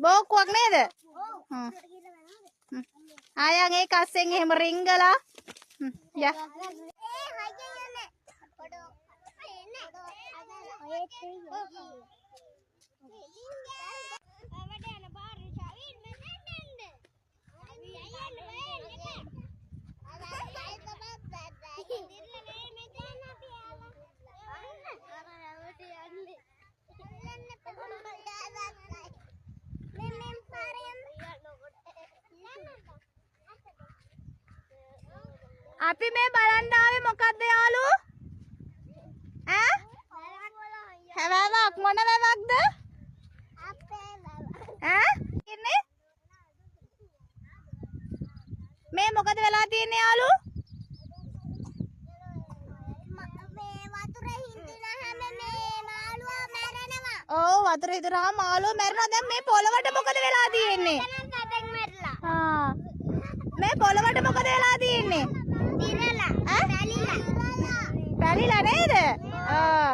බෝක්කුවක් නේද? ආයන් ඒක අස්සෙන් එහෙම රිංගලා යා. අපි මේ බලන්න ආවේ මොකද්ද යාළුවෝ? ඈ? වැවක්. මොන වැවක්ද? අපේ වැව. ඈ? ඉන්නේ? මේ මොකද වෙලා තියෙන්නේ යාළුවෝ? මේ වතුර හින්දුනහම මේ මාළුවා මැරෙනවා. ඔව්, වතුර හිඳුනහම මාළුවා මැරෙනවා. දැන් මේ පොළවට මොකද වෙලා තියෙන්නේ? සතෙක් මැරිලා. ආ. මේ පොළවට මොකද වෙලා තියෙන්නේ? දිරලා. ඈ? පැලිලා. පැලිලා නේද? ආ.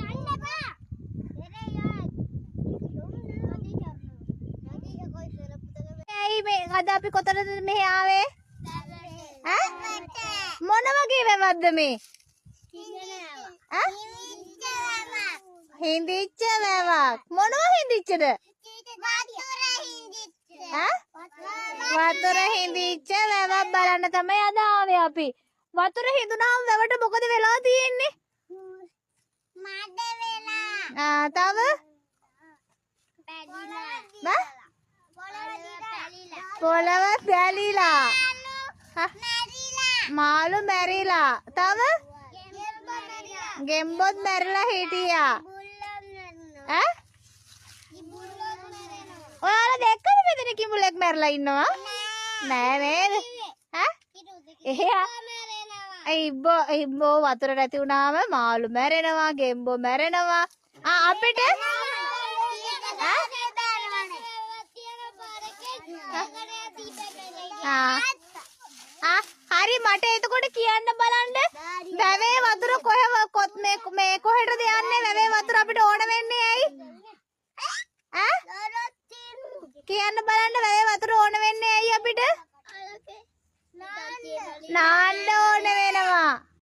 යන්න එපා. ඇයි මේ අද අපි කොතනද මෙහෙ ආවේ? ඈ? මොන වගේ වැවක්ද මේ? ඈ? හිඳිච්ච වැවක්. මොනවා හිඳිච්චද? ඈ? වතුර හිඳිච්ච වැවක් බලන්න තමයි අද ආවේ අපි. වතුර හිඳුනහම වැවට මොකද වෙලා තියෙන්නේ? මඩ වෙලා. ආ, තව? පැලිලා. බා? පොළව පොළව පැලිලා. මැරිලා. මාළු මැරිලා. තව? ගෙම්බෝ මැරිලා. ගෙම්බොත් මැරිලා හිටියා. බුල්ලෝ මැරෙනවා. ඈ? කිඹුලොත් මැරෙනවා. ඔයාලා දැක්කද මෙතන කිඹුලෙක් මැරිලා ඉන්නවා? නෑ නේද? ඈ? එහෙ මැරෙනවා. ඉබ්බෝ ඉබ්බෝ වතුර නැති වුණාම මාළු මැරෙනවා, ගෙම්බෝ මැරෙනවා. ආ, අපිට ආ ආ හරි, මට එතකොට කියන්න බලන්න, වැවේ වතුර කොහෙ කොත් මේ මේ කොහෙටද යන්නේ? වැවේ වතුර අපිට ඕන වෙන්නේ ඇයි? ඈ, කියන්න බලන්න, වැවේ වතුර ඕන වෙන්නේ ඇයි අපිට? නාන්න ඕන වෙනවා.